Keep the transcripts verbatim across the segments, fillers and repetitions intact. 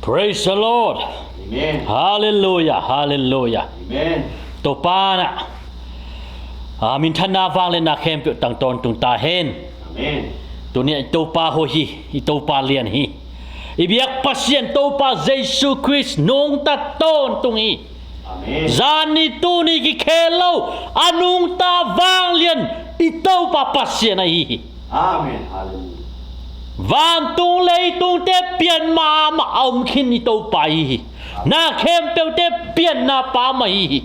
Praise the Lord. Amen. Halleluiah, halleluiah. Amen. Topa na, a, minthanna vangliatna khempeuh tang tawntung ta hen. Amen. Tuni-ah i Topa hoih hi, i Topa lian hi. I biak Pasian Topa Jesu Khrist nungta tawntung hi. Amen. Zan ni tuni kikhel lo, a nungta vanglian i Topa Pasian ahi hi. Amen. Halleluiah. Vantung leitungte pian mahmah a om khin i Topa ahi hi. Na khempeuhte pianna Pa mah ahi hi.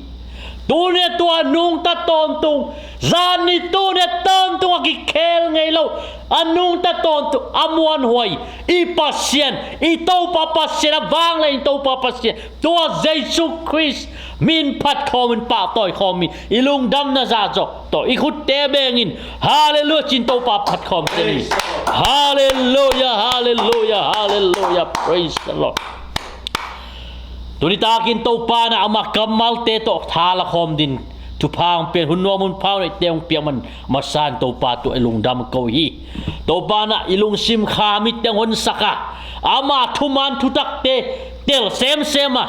Tuni-ah tua nungta tawntung, zan ni tuni-ah tawntung a kikhel ngei lo, a nungta tawntung a muanhuai i Pasian, i Topa Pasian, a vanglian i Topa Pasian, tua Jesu Khrist min phat khawmin, pahtawi khawmin, i lungdamna zah zawh tawh i khutte bengin, halleluiah ci-in Topa phat khawm ta ni. Halleluiah, halleluiah, halleluiah. Praise the Lord. Tuni takin Topa na, ama kammalte tawh tha la khawm dingin thupha hong pia-in, hun nuam hun pha hong neihte hong piak man masa-in Topa tungah i lungdam ko hi. Topa na, i lungsim kha mitte hong honsak a, ama thuman thutakte tel semsem a,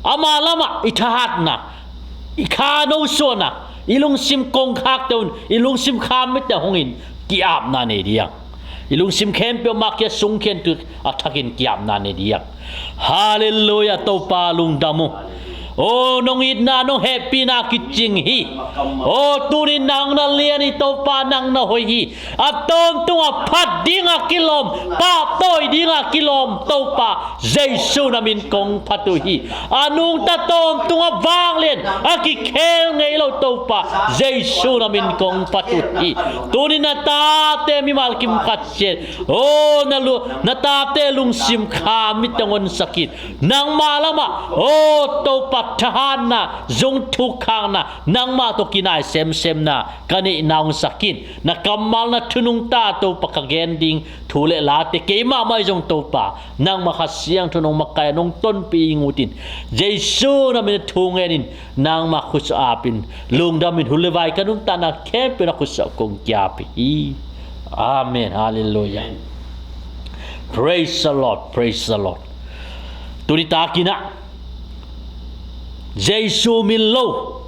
ama lamah i thahatna, i kha nosuahna, i lungsim kongkhakte un, i lungsim kha mitte hong in, ki-apna nei ding. I lungsim khempeuh mah kia sungkhian tu a thakin ki-apna nei ding. Halleluiah, Topa lungdam uh. O, nong itna, nong hehpihna kicing hi. O, tuni nang na lian hi Topa, nang na hoih hi. A tawntung a phat ding a kilawm, pahtawi ding a kilawm Topa Jesu na min kong phat uh hi. A nungta tawntung a vanglian a kikhel ngei lo Topa Jesu na min kong phat uh hi. Tuni na tate mimal kim khat ciat, o, na lu-, na tate lungsim kha mitte hong honsak in, nangmah lamah, o Topa, thahatna, zung thuk khakna, nangmah tawh kinai semsemna ka neihna hong sak in. Na kammal, na thu nungta Topa ka gen ding thu le late keimah mah hi zong Topa, nangmah Kha Siangtho nong makaih a, nong tonpih ing ut in. Jesu na min a thu ngenin, nangmah khutsa apin, lungdamin, hun le vai ka nuntakna khempeuh na khutsa kong ki-ap hi. Amen. Halleluiah. Praise the Lord. Praise the Lord. Tuni takin ah Jesu min lo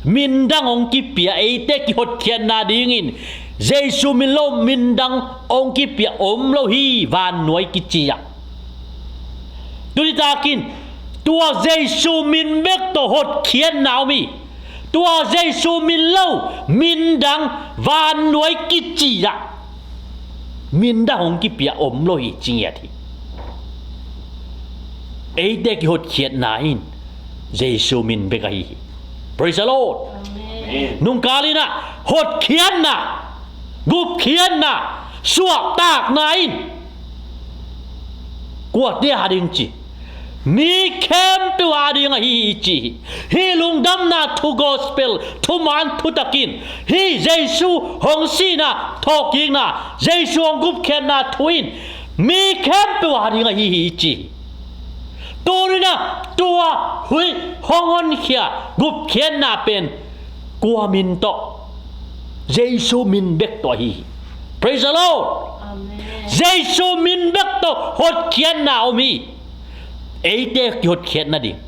min dang hong kipia, eite kihotkhiatna dingin Jesu min lo min dang hong kipia om lo hi, vannuai kici ah. Tuni takin tua Jesu min bek tawh hotkhiatna om hi. Tua Jesu min lo min dang vannuai kici ah min dang hong kipia om lo hi, ci ngiat hi. Eite kihotkhiatna in Jesu min bek ahi hi. Praise the Lord. Amen. Nungkal in ah hotkhiatna, gupkhiatna, suahtakna in kuate a ding ci? Mi khempeuh a ding ahi hi, ci hi. Hih lungdamna thu, gospel thuman thutak in, hih Jesu hong sihna, thawhkikna, Jesu hong gupkhiatna thu in mi khempeuh a ding ahi hi, ci hi. Tuni in ah tua huih hong honkhia gupkhiatna pen kua min tawh? Jesu min bek tawh ahi hi. Praise the Lord. Amen. Jesu min bek tawh hotkhiatna om hi. Eite kihotkhiatna ding,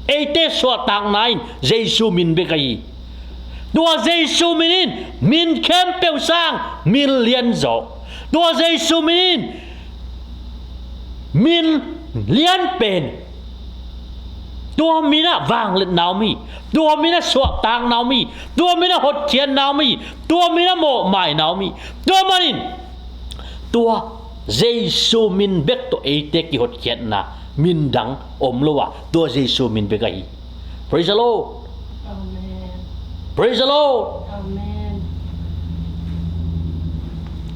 eite suahtakna in Jesu min bek ahi hi. Tua Jesu min in min khempeuh sang min lianzaw. Tua Jesu min in min lianpen. Tua min ah vangliatna om hi. Tua min ah suahtakna om hi. Tua min ah hotkhiatna om hi. Tua min ah mawhmaina om hi. Tua manin tua Jesu min bek tawh eite kihotkhiatna min dang om lo a, tua Jesu min bek ahi. Praise the Lord. Amen. Praise the Lord. Amen.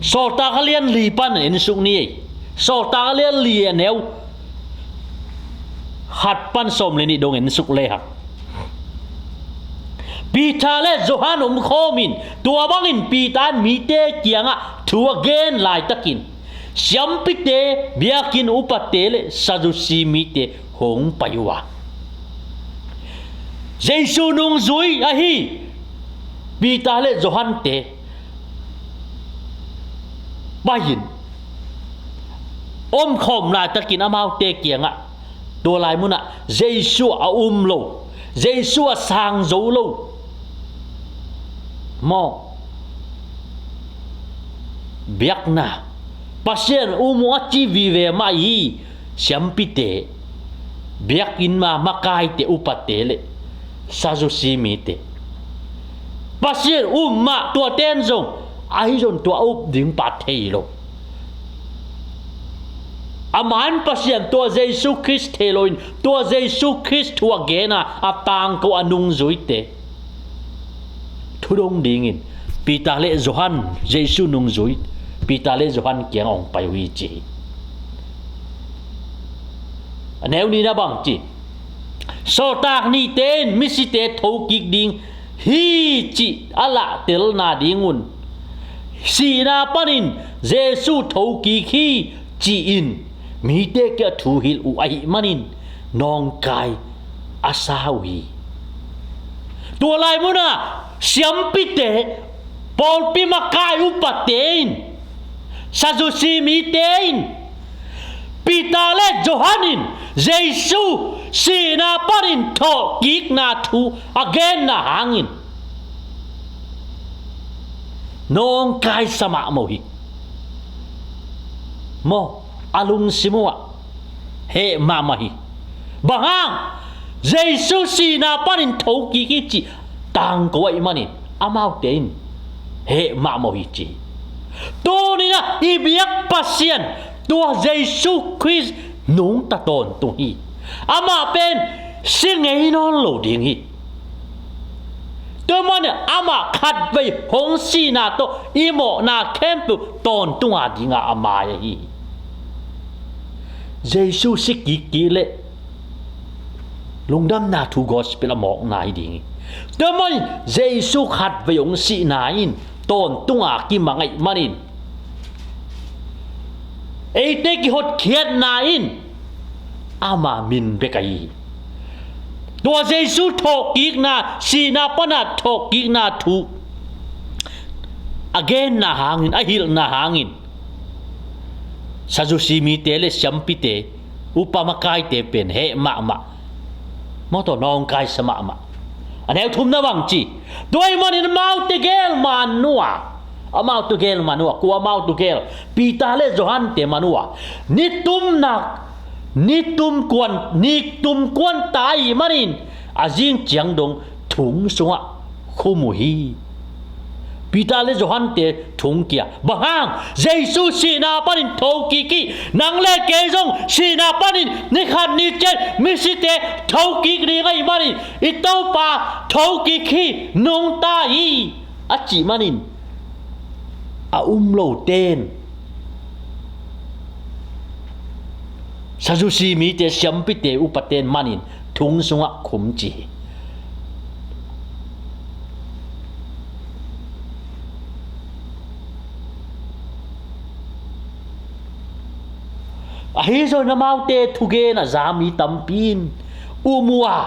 Sawltak a lian li pan en suk ni ei. Sawltak a lian li a neu khat pan sawm le nih dong en suk lehang, Peter le Johan om khawmin, tua bangin Peter in mite kiangah thu a gen laitakin siampite, biakinn upate le Sadusi mite hong pai uh a, Jesu nungzui ahi Peter le Johan-te pai-in omkhawm laitakin amaute kiangah, tua lai munah Jesu a um lo, Jesu a sang zo lo maw, biakna, Pasian um uh a ci vive mah hi. Siampite, biakinn ma makaite, upate le Sadusi mite, Pasian um mah tuate in zong, ahi zong tua a up ding pa thei lo. Amah in Pasian, tua Jesu Khrist thei loin, tua Jesu Khrist thu a gen a, a tangko a nungzuite thu dong dingin Peter le Johan, Jesu nungzui Peter le Johan kiang hong pai uh hi ci hi. A neu nihna bang ci, sawltak nihte in misite thokik ding hi cih a lahtelna dingun, sihna panin Jesu thokik hi ci-in mite kiang thu hilh uh ahih manin nawngkai a sa uh hi. Tua lai munah siampite, pawlpi makai upate in, Sadusi mite in, Peter le Johan in Jesu sihna panin thawhkikna thu a genna hangin nawngkai sa mahmah uh hi. Maw, a lungsim uh ah heh mahmah hi. Bang hang? Jesu sihna panin thokik hi cih tangko ahih manin amaute in heh mahmah uh hi ci hi. Tuni-in ah i biak Pasian, tua Jesu Khrist nungta tawntung hi. Amah pen si ngei nawn lo ding hi. Tua manin amah khatvei hong sihna tawh i mawhna khempeuh tawntung a dinga a mai ahi hi. Jesu si kikkik leh lungdamna thu gospel a mawkna hi ding hi. Tua manin Jesu khatvei hong sihna in tawntung a kimang ahih manin eite kihotkhiatna in ama min bek ahi hi. Tua Jesu thawhkikna, sihna pana thawhkikna thu a genna hangin, a hilhna hangin Sadusi mite le siampite, upa makaite pen heh mahmah, mawtaw nawngkaisa mahmah. A neu thumna bang ci, tua ahih manin amaute gel man uh a, amaute gel man uh a, kua amaute gel? Peter le Johante man uh a, nitumna, nitum kuan, nitum kuan ta ahih manin a zing ciang dong thong sungah khum uh hi. Peter le Johante thong kia. Bang hang? Jesu sihna panin thokik hi. Nang le kei zong sihna panin ni khat ni ciang misite thokik ding ahih manin i Topa thokik hi, nungta hi a cih manin a um lote in, Sadusi mite, siampite, upate in manin thong sungah khum ci hi. Ahi zongin amaute thugen a za mi tampi in um uh a,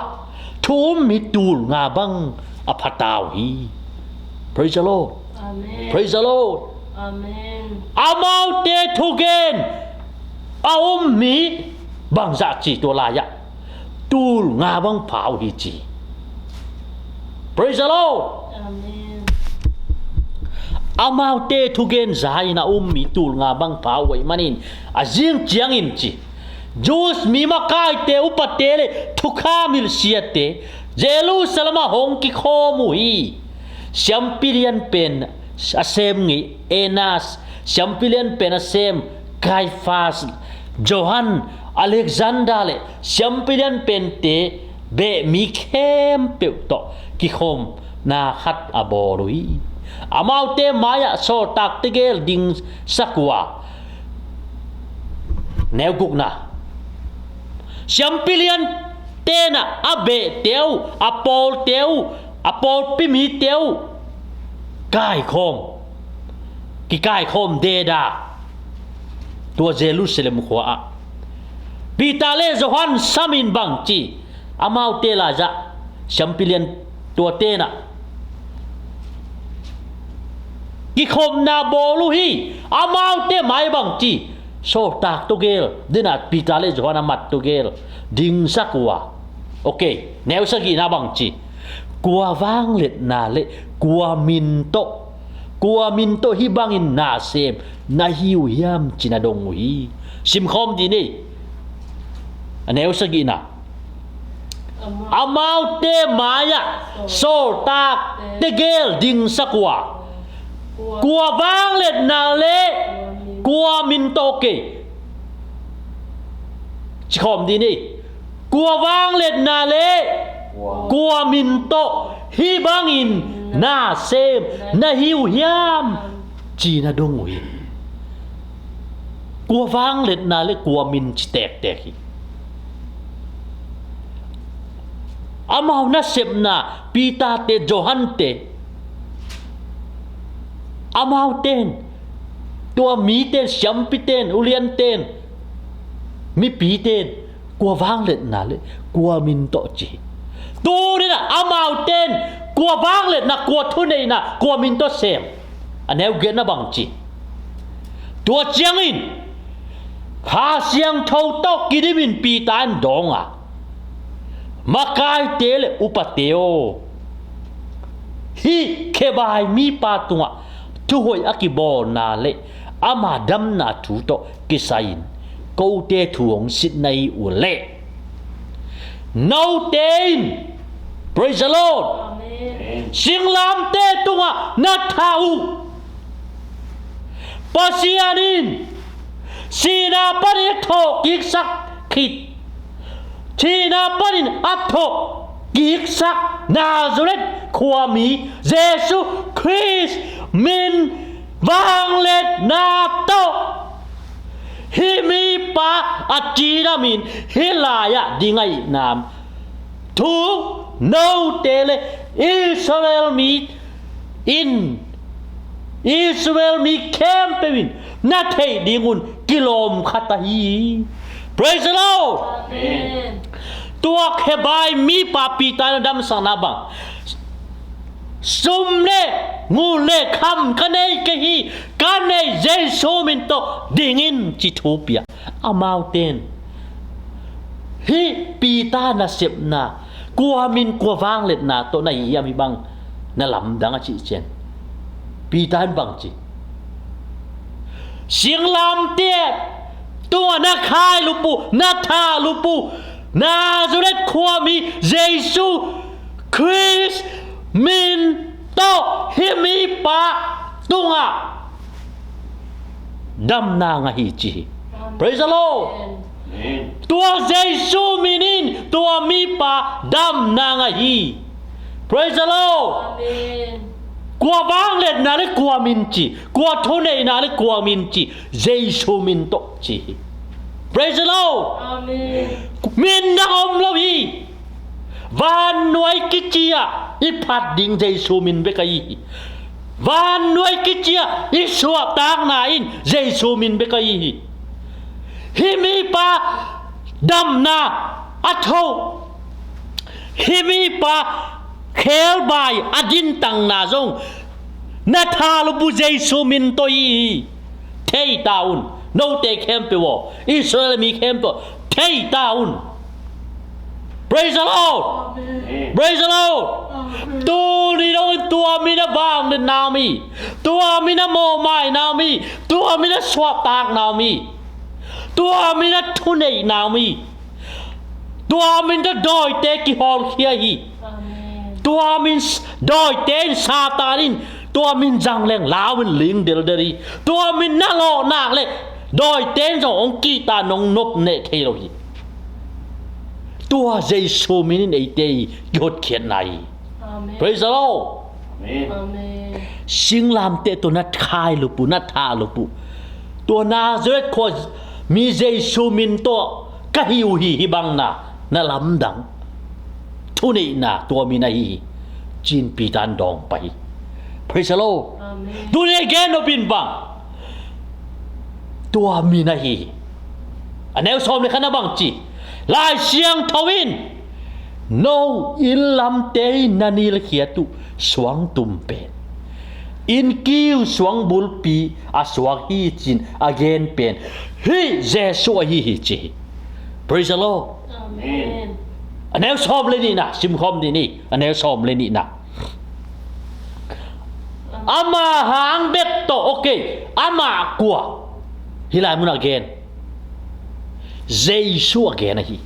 thu um mi tul nga bang a pha ta uh hi. Praise the Lord. Amen. Praise the Lord. Amen. Amaute thugen a um mi bangzah ci, tua lai-ah tul nga bang pha uh hi ci. Praise the Lord. Amen. Amaute thugen za-in a um mi tul nga bang pha uh ahih manin a zing ciangin ci, Jews mi makaite, upate le thukham hilh siate Jerusalem ah hong kikhawm uh hi. Siampi lian pen a sem ngei Annas, siampi lian pen a sem Kaiafas, Johan, Alexander le siampi lian pente beh mi khempeuh tawh kikhawmna khat a bawl uh hi. Amaute mai-ah sawltakte gel dingsak uh a, neu gukna, siampi lian tenah a behte uh, a pawlte uh, a pawlpi mite uh kaikhawm, kikaikhawm deda tua Jerusalem khua-ah. Peter le Johan samin bang ci, amaute lai-ah siampi lian tua tenah kikhopna bawl uh hi. Amaute mai bang ci, Sawltak tawh gel, dena Peter le Johan a mat tawh gel dingsak uh a. Ok, neu sagihna bang ci? Kua vangliatna le kua min tawh, kua min tawh hih bangin na sem na hi uh hiam ci na dong uh hi. Simkhawm dih ni. A neu sagihna. Amaute mai-ah sawltak tegel dingsak uh a, kua vangliatna le kua min tawh, ok, cikhawm dih ni. Kua vangliatna le kua min tawh hih bangin na sem na hi uh hiam ci na dong uh hi. Kua vangliatna le kua min ci tektek hi. Amau nasepna, Peter te, Johan te, amauten, tua miten, siampiten, ulianten, mipiten, kua vangliatna le kua min tawh ci hi. Tuninah amauten kua vangliatna, kua thuneihna, kua min tawh sem? A neu giatna bang ci? Tua ciangin Kha Siangtho tawh kidimin Peter in dawng a, makaite le upate aw, hih khebai mipa tungah thuhoih a kibawlna le ama damna thu tawh kisai-in kote thu hong sit na hi uh leh, note in, praise the Lord, singlamteh tungah na thah uh Pasian in sihna panin a thawh kiksak khit, thihna panin a thawh kiksak Nazareth khuami Jesu Khrist min vangliatna tawh hih mipa a cidamin hih lai-ah ding ahihna thu note le Israel mi in, Israel mi khempeuh in na theih dingun kilawm khat ahi hi. Praise the Lord. Amen. Tua khebai mipa Peter in a damsakna bang, sum le ngun le kham ka nei kei hi, ka neih Jesu min tawh ding in ci thu pia. Amauten hih Peter nasepna kua min kua vangliatna tawh na hi hiam hih bang na lamdang a cih ciang, Peter in bang ci? Singlamteh tungah na khailup uh, na thahlup uh Nazareth khuami Jesu Khrist min tawh hih mipa tungah damna ngah hi ci hi. Praise the Lord. Amen. Tua Jesu min in tua mipa damna ngah hi. Praise the Lord. Amen. Kua vangliatna le kua min ci, kua thuneihna le kua min ci, Jesu min tawh ci hi. Praise the Lord. Amen. Min dang om lo hi. Vannuai kici-ah i phat ding Jesu min bek ahi hi. Vannuai kici-ah i suahtakna in Jesu min bek ahi hi. Hih mipa damna a tho, hih mipa khebai a dintangna zong na thahlup uh Jesu min tawh hi hi. Thei ta un. Note khempeuh aw, Israel mi khempeuh aw, thei ta un. Praise the Lord. Amen. Praise the Lord. Amen. Tuni dongin tua min a vangliatna om hi. Tua min a mawhmaina om hi. Tua min a suahtakna om hi. Tua min a thuneihna om hi. Tua min tawh dawite kihawlkhia hi. Amen. Tua min s-, dawite in, Satan in tua min zang leng lau in ling deldel hi. Tua min na lawh nak le dawite in zong hong kihta, nong nop neh thei lo hi. Tua Jesu min in eite i kihotkhiatna hi. Amen. Praise the Lord. Amen. Amen. Singlamteh tawh na khailup uh, na thahlup uh, tua Nazareth khuami Jesu min tawh ka hi uh hi, hih bang na, na lamdang. Thuneihna tua min ahi hi, ci-in Peter in dawng pah hi. Praise the Lord. Amen. Tuni a gen nop in bang, tua min ahi hi. A neu sawm le khatna bang ci? Lai Siangtho in no inn lamte in na nilkhiat uh suangtum pen Innkiu suang bulpi a suak hi ci-in a gen pen hih Jesu ahi hi ci hi. Praise the Lord. Amen. A neu sawm le nihna simkhawm dih ni. A neu sawm le nihna. Ama hang bek tawh, okay. Ama kua? Hih lai munah gen. Jesu a gen ahi.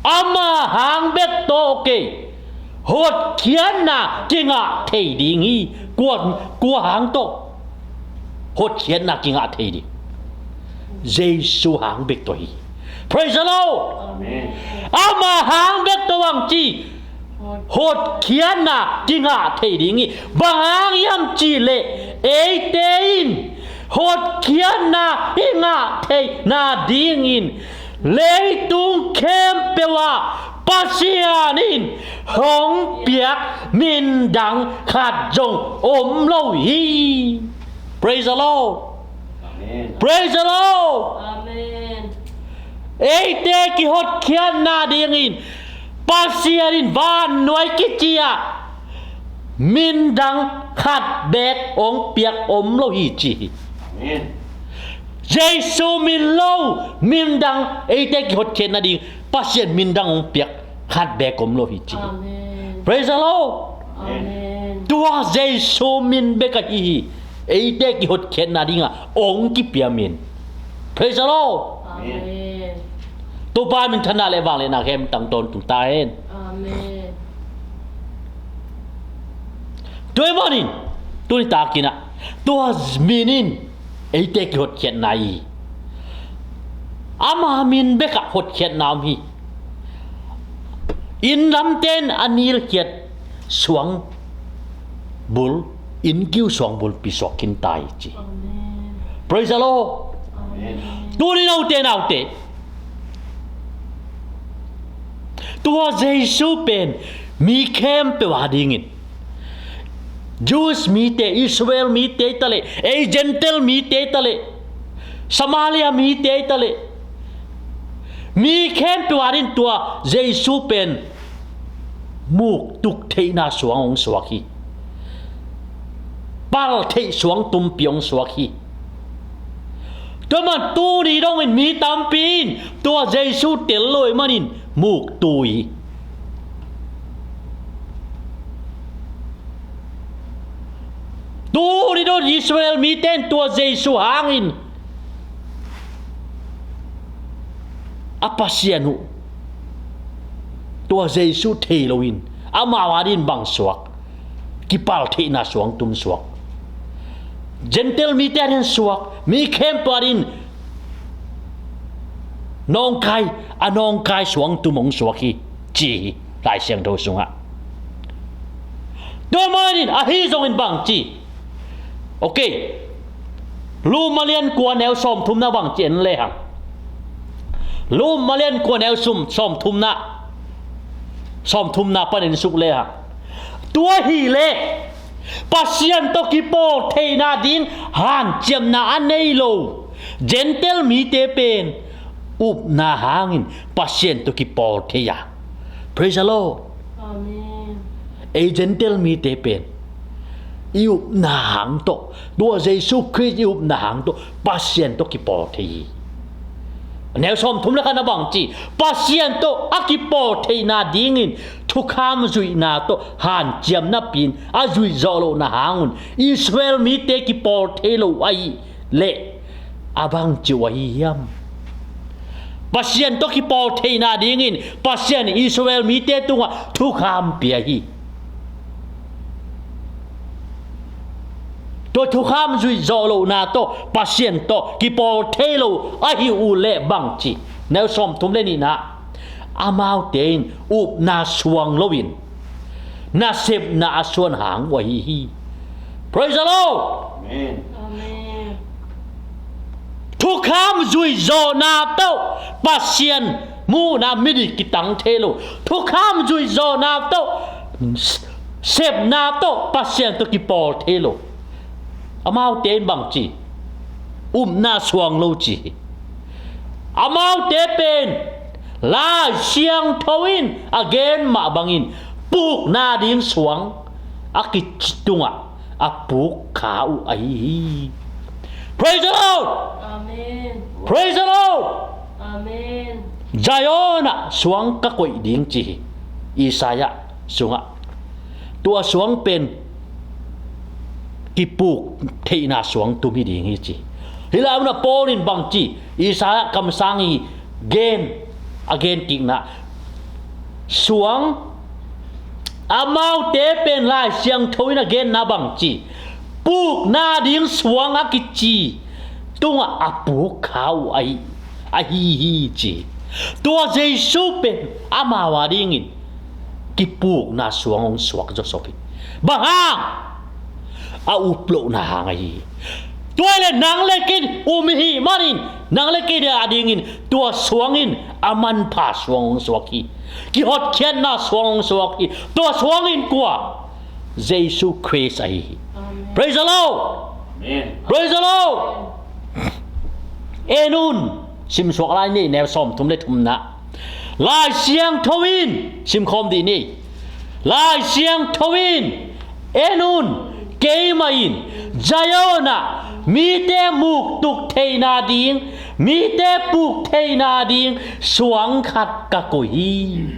Ama hang bek tawh, okay. Hotkhiatna kingah thei ding hi. Kua, kua hang tawh hotkhiatna kingah thei ding? Jesu hang bek tawh hi. Praise the Lord. Amen. Ama hang bek tawh bang ci? Hotkhiatna kingah thei ding hi. Bang hang hiam cihleh eite in hotkhiatna i ngah theihna dingin leitung khempeuh ah Pasian in hong piak min dang khat zong om lo hi. Praise the Lord. Amen. Praise the Lord. Amen. Eite kihotkhiatna dingin Pasian in vannuai kici-ah min dang khat beek hong piak om lo hi ci hi. Amen. Jesu min lo min dang eite kihotkhiatna ding Pasian min dang hong piak khat beek om lo hi ci hi. Amen. Praise the Lord. Amen. Tua Jesu min bek ahi hi. Eite kihotkhiatna dingah hong kipia min. Praise the Lord. Amen. Topa minthanna le vangliatna khempeuh tang tawntung ta hen. Amen. Tua ahih manin tuni takin ah tua min in eite kihotkhiatna hi. Ama min bekah hotkhiatna om hi. Inn lamte in a nilkhiat suang bul, innkiu suang bulpi suak khin ta hi ci. Amen. Praise the Lord. Amen. Tuni note naute, tua Jesu pen mi khempeuh a dingin, Jews mite, Israel mite hi ta leh, ei Gentile mite hi ta leh, Samaria mite hi ta leh, mi khempeuh a dingin tua Jesu pen muktuk theihna suang hong suak hi. Pal theih suang tumpi hong suak hi. Tua man tuni dongin mi tampi in tua Jesu tel lo ahih manin muktu hi. Tuni dong Israel mite in tua Jesu hangin a Pasian uh, tua Jesu thei loin amau a dingin bang suak? Kipal theihna suang tum suak. Gentile mite a dingin suak, mi khempeuh a dingin nawngkai, a nawngkai suang tum hong suak hi ci hi Lai Siangtho sungah. Tua manin ahi zongin bang ci? Okay. Rom a lian kua neu sawmthumna bang ci en lehang. Rom a lian kua neu sum sawmthumna, sawmthumna pan en suk lehang. Tua hileh Pasian tawh kipawl theihna ding hanciamna a nei lo Gentile mite pen upna hangin Pasian tawh kipawl thei a. Praise the Lord. Amen. Ei Gentile mite pen i upna hang tawh, tua Jesu Khrist i upna hang tawh Pasian tawh kipawl thei hi. Neu sawmthum le khatna bang ci? Pasian tawh a kipawl theihna dingin thukham zuihna tawh hanciamna pi-in a zuih zawh lohna hangun Israel mite kipawl thei lo ahih leh a bangci uh ahi hiam? Pasian tawh kipawl theihna dingin Pasian in Israel mite tungah thukham pia hi. Tua thukham zuih zawh lohna tawh Pasian tawh kipawl thei lo ahih uh leh bangci? Neu sawmthum le nihna, amaute in upna suang loin nasepna a suan hang uh ahi hi. Praise the Lord. Amen. Amen. Thukham zuih zawhna tawh Pasian muhna midik kitang thei lo. Thukham zuih zawhna tawh, sepna tawh Pasian tawh kipawl thei lo. Amaute in bangci? Upna suang lo ci hi. Amaute pen Lai Siangtho in a gen mah bangin pukna ding suang a kici tungah a puk kha uh ahi hi. Praise the Lord. Amen. Praise the Lord. Amen. Zion ah suang ka koih ding ci hi. Isaiah sungah tua suang pen kipuk theihna suang tum hi ding hi ci. Hih lai munah Paul in bang ci, Isaiah kamsang i gen, a gen kikna suang, amaute pen Lai Siangtho in a genna bang ci, pukna ding suang a kici tungah a puk kha uh ahi, ahi hi ci. Tua Jesu pen amau a dingin kipukna suang hong suak zawsop hi. Bang hang? A up lohna hang ahi hi. Tua hi leh nang le kei in um i hih manin, nang le kei a dingin tua suang in a manpha suang hong suak hi. Kihotkhiatna suang hong suak hi. Tua suang in kua? Jesu Khrist ahi hi. Amen. Praise the Lord. Amen. Praise the Lord. En un, simsuak lai ni, neu sawmthum le thumna. Lai Siangtho in, simkhawm dih ni. Lai Siangtho in, en un, keimah in Zion ah mite muktuk theihna ding, mite puk theihna ding suang khat ka koih hi.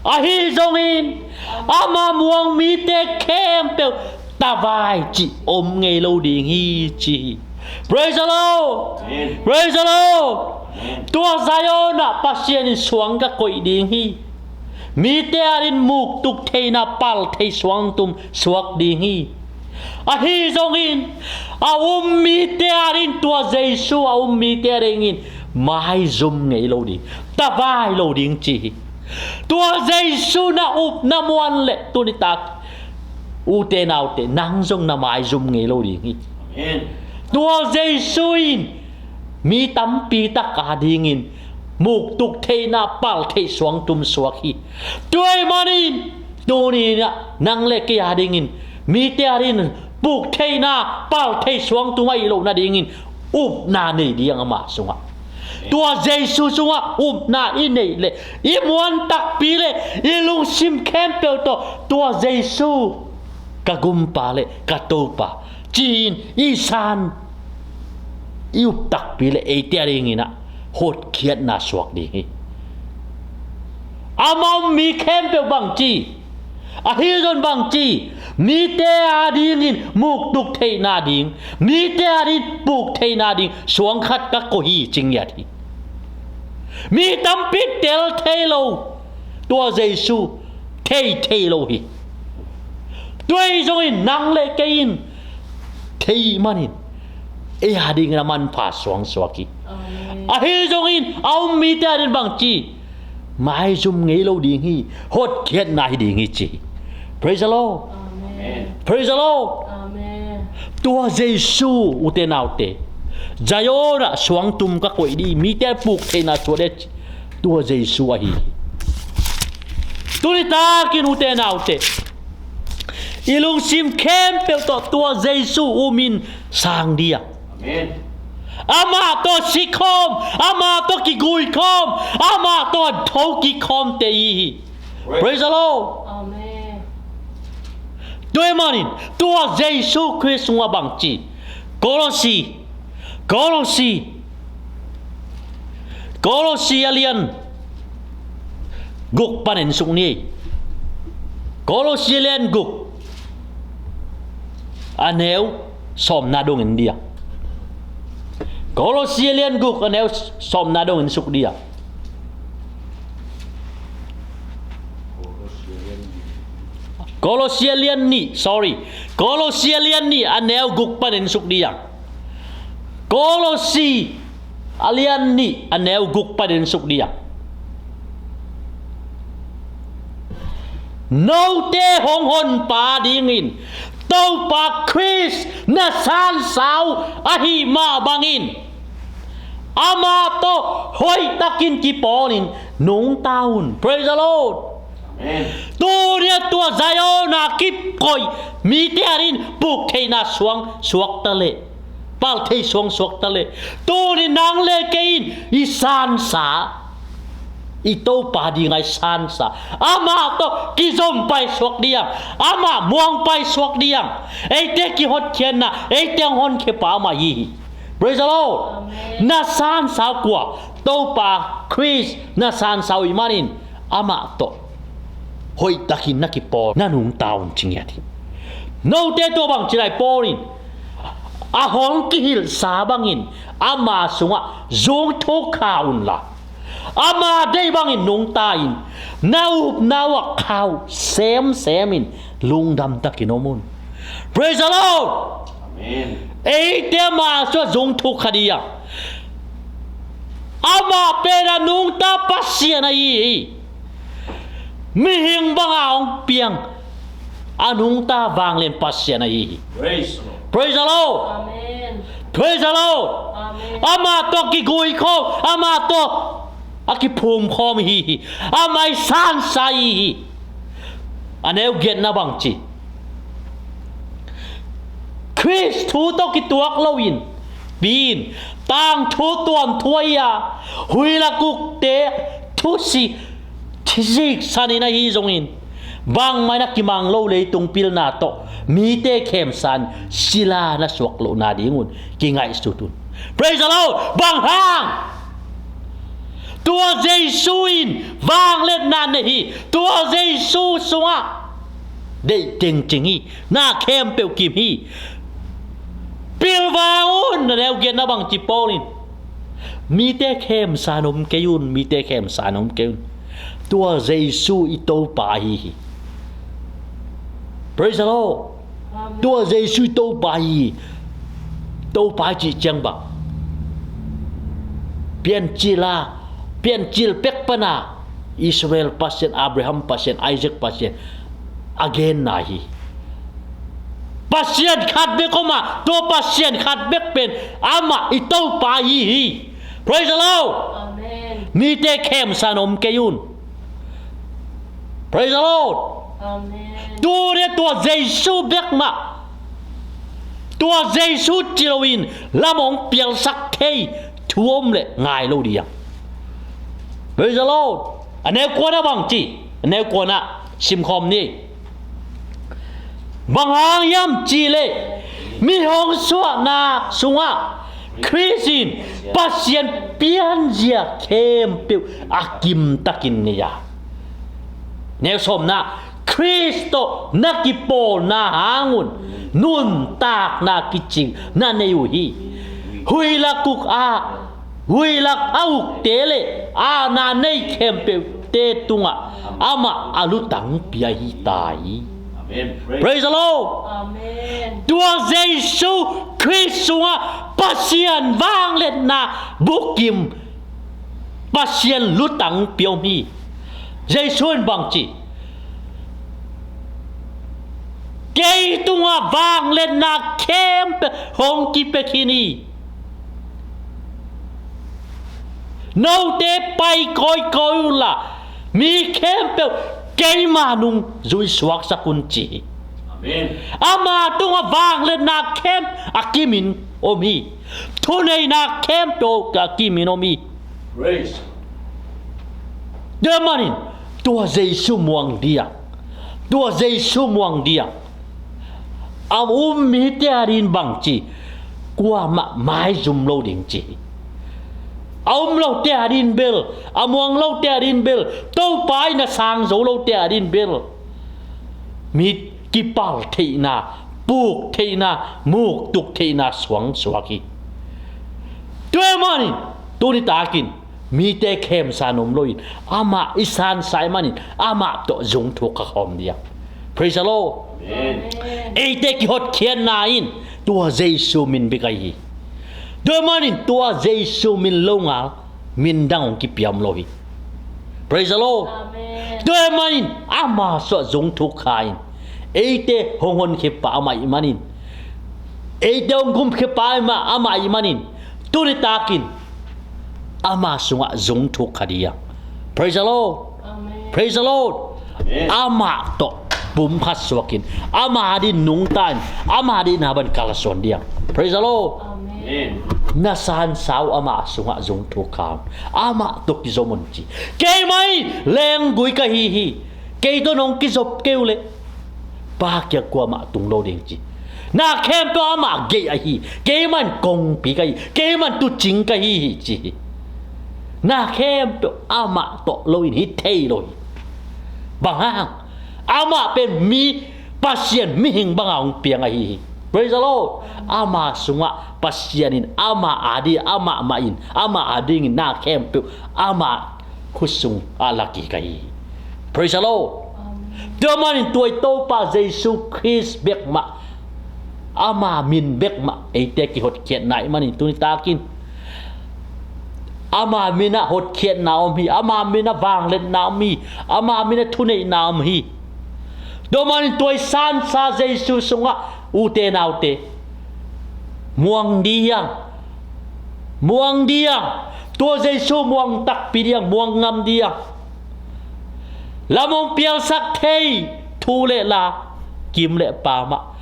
Ahi zongin ama muang mite khempeuh tavai cih om ngei lo ding hi ci hi. Praise the Lord. Amen. Praise the Lord. Amen. Tua Zion ah Pasian in suang ka koih ding hi. Mite adingin muktuk theihna pal thei suang tum suak ding hi. Ahi zongin a um mite adingin, tua Jesu a um mite adingin maizum ngei lo ding, tavai lo ding ci hi. Tua Jesu na upna muan leh tuni tak, ute naute, nang zong na maizum ngei lo ding hi. Amen. Tua Jesu in mi tampi tak adingin muktuk theihna pal thei suang tum suak hi. Tua ahih manin tuni in ah nang le kei adingin, mite adingin puk theihna pal thei suang tum ahih loh nadingin upna nei ding ama sungah. Tua Jesu sungah upna i neih leh, i muan takpi leh, i lungsim khempeuh tawh tua Jesu ka gumpa le ka Topa ci-in i san, i up takpi leh eite adingin ah hotkhiatna suak ding hi. Amau mi khempeuh bang ci, ahi zong bang ci, mite adingin muktuk theihna ding, mite adingin puk theihna ding suang khat ka koih hi ci ngiat hi. Mi tampi tel thei lo, tua Jesu thei thei lo hi. Tua ahih zongin nang le kei in thei manin ei adingin a manpha suang suak hi. Amen. Ahi zongin a um mite adingin bang ci, maizum ngei lo ding hi, hotkhiatna hi ding hi ci hi. Praise the Lord. Amen. Praise the Lord. Amen. Tua Jesu, ute naute, Zion ah suang tum ka koih ding, mite puk theihna suak ding, tua Jesu ahi hi. Tuni takin ute naute, i lungsim khempeuh tawh tua Jesu umin sang ding a. Amen. Amah tawh sikhawm, amah tawh kiguikhawm, amah tawh thokik khawmte i hi hi. Praise the Lord. Amen. Tua ahih manin tua Jesu Khrist sungah bang ci, Kolosi, Kolosi, Kolosi a lian guk pan en suk ni. Kolosi a lian guk a neu sawmna dong en ding a. Kolosi a lian guk a neu sawmna dong en suk ding a. Kolosi a lian nih, sorry. Kolosi a lian nih a neu guk pan en suk ding a. Kolosi a lian nih a neu guk pan en suk ding a. Note hong honpa dingin Topa Khrist na sansa uh ahih mah bangin amah tawh hoihtakin kipawlin nungta un. Praise the Lord. Amen. Tuni a tua Zion a kikoih mite adingin puk theihna suang suakta leh, pal thei suang suakta leh, tuni nang le kei in i sansa, I Topa ding a i sansa, amah tawh kizom paisuak ding, amah muang paisuak ding, eite kihotkhiatna, eite hong honkhia pa amah hi hi. Praise the Lord. Amen. Na sansa uh kua? Topa Khrist na sansa uh ahih manin amah tawh hoihtakin na kipawl, na nungta un ci ngiat hi. Note tua bang ci lai Paul in, a hong kihilhsa bangin ama sungah zungthuk kha unla, ama deih bangin nungta in, na upna uh ah khauh semsem in lungdam takin om un. Praise the Lord. Amen. Eite ama sungah zungthuk kha ding, amah pen a nungta Pasian ahi hi. Mihing banga hong piang a nungta vanglian Pasian ahi hi. Praise the Lord. Praise the Lord. Amen. Praise the Lord. Amen. Amah tawh kiguikhawm, amah tawh a kiphumkhawm hi hi. Amah i sansa hi hi. A neu giatna bang ci? Khrist thu tawh kituak loin, pi in, tangthu tuamthu ahi a, huilak ukte thusi, thiziksan in ahi zongin, bangmah in a kimang lo leitung pilna tawh mite khemsa in sila na suak lohna dingun kingaihsut un. Praise the Lord. Bang hang? Tua Jesu in vangliatna nei hi. Tua Jesu sungah deih tengteng hi. Na khempeuh kim hi. Pilvang un, a neu giatna bang ci Paul in? Mite khemsa in om kei un, mite khemsa in om kei un. Tua Jesu i Topa ahi hi. Praise the Lord. Amen. Tua Jesu i Topa ahi hi. Topa i cih ciang bang? Piancil a, piancil pek pana Israel Pasian, Abraham Pasian, Isaac Pasian a genna hi. Pasian khat bek om a, tua Pasian khat bek pen amah i Topa ahi hi. Praise the Lord. Amen. Mite khemsa in om kei un. Praise the Lord. Amen. Tuni tua Jesu bek mah, tua Jesu ci loin lam hong pialsak thei thu om leh ngai lo ding. Praise the Lord. A neu kuana bang ci? A neu kuana simkhawm ni. Bang hang hiam cih leh mi hong suahna sungah Khrist in Pasian pianzia khempeuh a kimtakin nei a. Neu sawmna, Khrist tawh na kipawlna hangun nuntakna kicing na nei uh hi. Huilak uk ah, huilak a ukte le a na nei khempeuhte tungah amah a lutang pia hi ta hi. Amen. Praise the Lord. Amen. Tua Jesu Khrist sungah Pasian vangliatna bukim, Pasian lutang pia om hi. Jesu in bang ci? Kei tungah vangliatna khempeuh hong kipia khin hi. Note pai kawikawi unla, mi khempeuh keima nung zui suaksak un ci hi. Amen. Ama tungah vangliatna khempeuh a kimin om hi. Thuneihna khempeuh a kimin om hi. Praise. Tua manin tua Jesu muang ding, tua Jesu muang ding. A um mite adingin bang ci? Kuamah maizum lo ding ci hi. A um lote adingin bel, a muang lote adingin bel, Topa in a sang zo lote adingin bel, mi kipal theihna, puk theihna, muktuk theihna suang suak hi. Tua manin tuni takin mite khemsa in om loin, amah i sansa ahih manin amah tawh zungthuk kha khawm ding. Praise the Lord. Amen. Eite kihotkhiatna in tua Jesu min bek ahi hi. Tua manin tua Jesu min longal min dang hong kipia om lo hi. Praise the Lord. Amen. Tua manin ama sungah zungthuk kha in, eite hong honkhia pa amah ahih manin, eite hong gumkhia pa amah ahih manin, tuni takin ama sungah zungthuk kha ding. Praise the Lord. Amen. Praise the Lord. Amen. Amah tawh pumkhat suakin, ama adingin nungta in, ama adingin na ban kalsuan ding. Praise the Lord. Amen. Na sansa uh amah sungah zung thuk kha un. Amah tawh kizom un ci. Keimah in lenggui ka hi hi. Kei tawh nong kizop kei uh leh Pa kiang kuamah tung lo ding ci. Na khempeuh amah gei ahi. Keimah in kongpi ka hi. Keimah in tuucing ka hi hi ci hi. Na khempeuh amah tawh lo in hi thei lo hi. Bang hang? Amah pen mi Pasian mihing banga hong piang ahi hi. Praise the Lord. Ama sungah Pasian in ama ading, amah mah in ama adingin na khempeuh ama khut sungah la kik ahi hi. Praise the Lord. Tua manin tua i Topa Jesu Khrist bek mah, ama min bek mah eite kihotkhiatna ahih manin tuni takin ama min ah hotkhiatna om hi. Ama min ah vangliatna om hi. Ama min ah thuneihna om hi. Tua manin tua i sansa Jesu sungah ute naute, muang ding, muang ding. Tua Jesu muang takpi ding, muang ngam ding. Lam hong pialsak thei thu le la, kim le pam ah,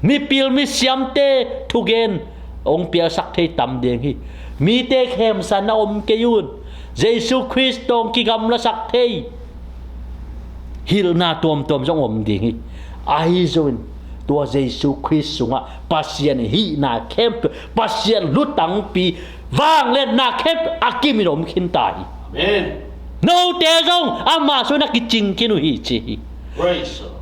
mipil misiamte thugen hong pialsak thei tam ding hi. Mite khemsan a om kei un. Jesu Khrist tawh hong kigamlasak thei hilhna tuamtuam zong om ding hi. Ahi zongin tua Jesu Khrist sungah Pasian hihna khempeuh, Pasian lutangpi, vangliatna khempeuh a kimin om khin ta hi. Amen. Note zong ama sungah na kicing khin uh hi ci hi. Praise the Lord.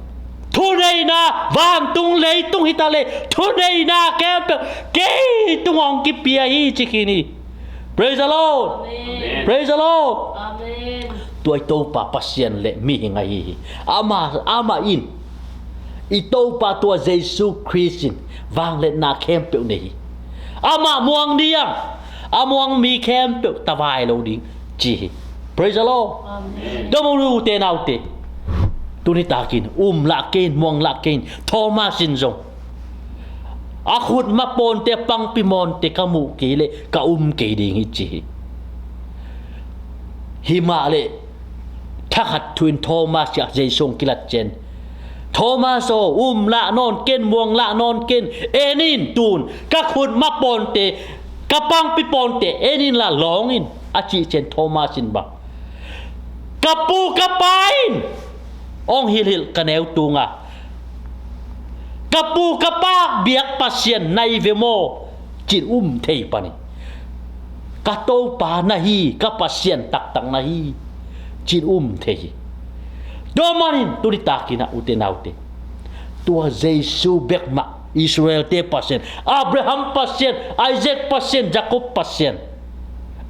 Thuneihna, vantung leitung hi ta leh thuneihna khempeuh kei tungah hong kipia hi ci khin hi. Praise the Lord. Amen. Praise the Lord. Amen. Tua i Topa Pasian le mihing ahi hi. Ama, ama in, i Topa tua Jesu Khrist in vangliatna khempeuh nei hi. Ama muang ding, a muang mi khempeuh tavai lo ding ci hi. Praise the Lord. Amen. Tua manin ute naute, tuni takin um lah kei in, muang lah kei in. Thomas in zong a khut mapawnte, a pangpi mawnte ka muh kei leh ka um kei ding hi ci hi. Hi mah leh thakhat thu-in Thomas kiangah Jesu hong kilat ciang, Thomas aw, um lah nawn kei in, muang lah nawn kei in. En in, tu-in ka khut mapawnte, ka pangpi pawnte en inla lawng in, a cih ciang Thomas in bang, ka pu ka pa in hong hilhhilh ka neu tunga, ka pu ka pa biak Pasian na hi ve maw, ci-in um thei pan hi. Ka Topa na hi, ka Pasian taktak na hi, ci-in um thei hi. Tua manin tuni takin ah ute naute, tua Jesu bek mah, Israelte Pasian, Abraham Pasian, Isaac Pasian, Jacob Pasian,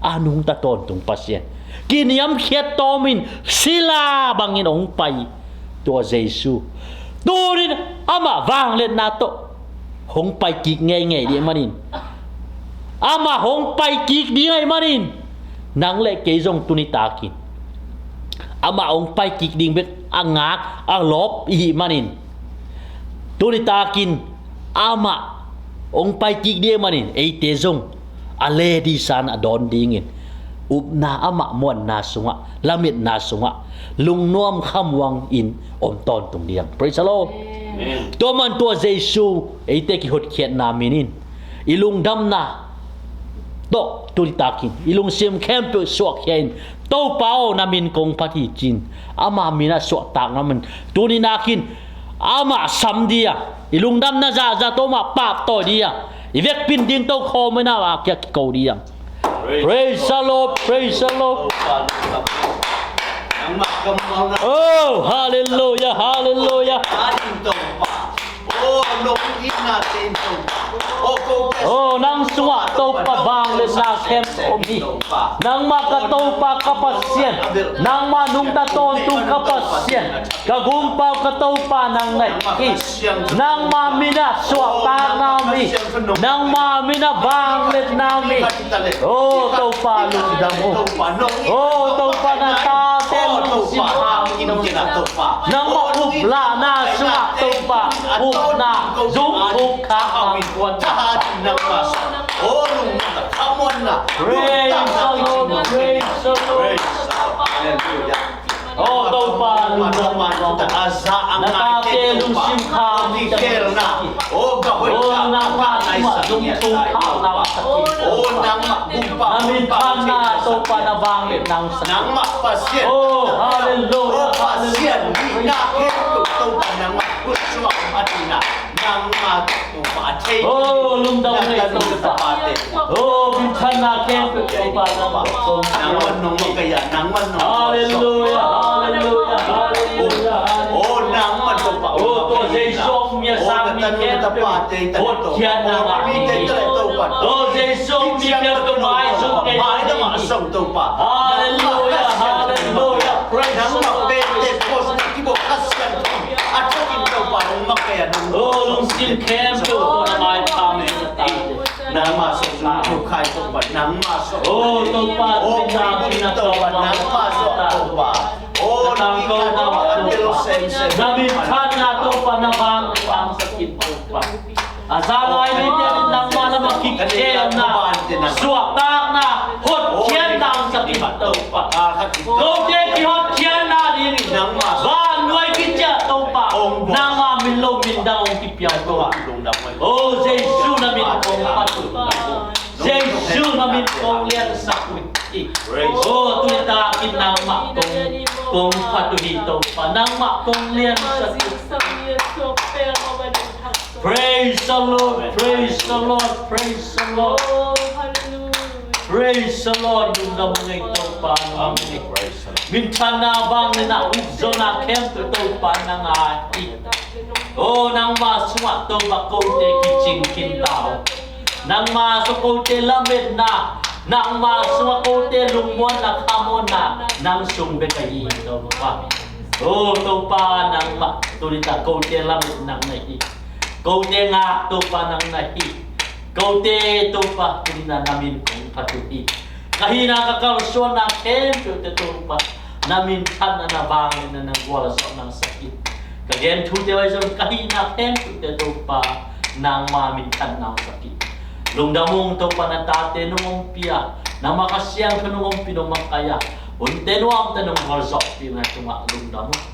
a nungta tawntung Pasian, kiniamkhiat tawmin sila bangin hong pai tua Jesu, tu-in amah vangliatna tawh hong pai kik ngeingei ding ahih manin, amah hong pai kik ding ahih manin, nang le kei zong tuni takin amah hong pai kik ding bek a ngak a lawp i hih manin, tuni takin amah hong pai kik ding ahih manin eite zong a le ding san a dawn dingin, upna, amah muanna sungah, lametna sungah lungnuam khamuangin om tawntung ding. Praise the Lord. Amen. Tua man tua Jesu eite kihotkhiatna min in i lungdamna tawh tuni takin i lungsim khempeuh suahkhia in, Topa aw, na min kong phat hi ci-in ama min a suahtakna man tuni nakin amah sam ding a, i lungdamna zahzah tawh amah pahtawi ding a, i vekpi-in ding tokhawm in a, a kiang kiko ding a. Praise the Lord, praise the Lord. Oh, hallelujah, hallelujah. Oh, nang sungah Topa vangliatna khempeuh om hi. Nangmah ka Topa ka Pasian, nangmah nungta tawntung ka Pasian, ka Gumpa ka Topa nang na hi. Nangmah min a suahtakna om hi. Nangmah min a vangliatna om hi. Oh, Topa lungdam uh. Oh, Topa na tate lungsim kham in. Nangmah uplahna sungah Topa upna zung khuk khak kham in. Praise the Lord, praise the Lord. Oh, Topa lungdam uh. Na tate lungsim kham in. Oh, nangmah Mah zong thong khak nang sa khin. O nangmah gumpa, na minthanna Topa na vangliat nang sa khin. Nangmah Pasian. O halleluia, halleluia. O Pasian hihna khempeuh Topa nangmah khut sungah om a, hihna nangmah Topa a thei. O lungdam ngei Topa. O minthanna khempeuh Topa nangmah kong. Nangmah nong makaih a, nangmah nong. Halleluia, halleluia, halleluia. O nangmah Topa. O tua Jesu hong mia sang mi khempeuh hotkhiatna ngah ni. O Jesu hong mia khempeuh maizum kei ni. Halleluia, halleluia. Praise the Lord. O lungsim khempeuh tua na maipha ni. Nangmah sawh, nangmah sawh, nangmah sawh. O Topa, o Topa, nangmah sawh, Topa. O na tangkona, na minthanna Topa na vang, vang sa khin Topa. A za lai mite in nangmah lam a kikhelna, suahtakna, hotkhiatna hong sa khin Topa. Kote kihotkhiatna dingin vannuai kiciah Topa, nangmah min lo min dang hong kipia Topa. O Jesu na min kong phat uh hi. Jesu na min kong liansak uh hi. O tuni takin nangmah kong, kong phat uh hi Topa. Nangmah kong liansak uh hi. Praise the Lord, praise the Lord, praise the Lord. Praise the Lord. Lungdam ngei Topa. Amen. Minthanna, vangliatna, ukzawhna khempeuh Topa nang a hi. O nangmah sungah Topa kote kicing khin ta uh. Nangmah sungah kote lametna, nangmah sungah kote lungmuanna, khamuanna nang sung bek ahi hi Topa. O Topa, nangmah tuni tak kote lamet nang na hi. Kote ngak Topa nang na hi. Kote Topa tuni na min kong phat uh hi. Ka hihna, ka kalsuanna khempeuhte Topa na minthanna, na vangliatna nang gualzawh nang sa khin. Ka gen thute uh ahi zong ka hihna khempeuhte Topa nangmah minthanna hong sa khin. Lungdam ung Topa, na tate nong ompih a, nangmah Kha Siangtho nong ompih, nong makaih a, hunte nuamte nong gualzawhpih na tungah lungdam ung.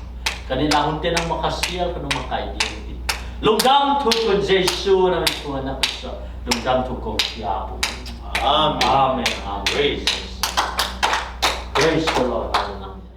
Ka nihna hunte nangmah Kha Siangtho nong makaih ding hi. Lungdam thu kong Jesu na min tungah na pia sa. Lungdam thu kong pia uh. Amen. Amen. Amen. Praise. Praise the Lord. Hallelujah.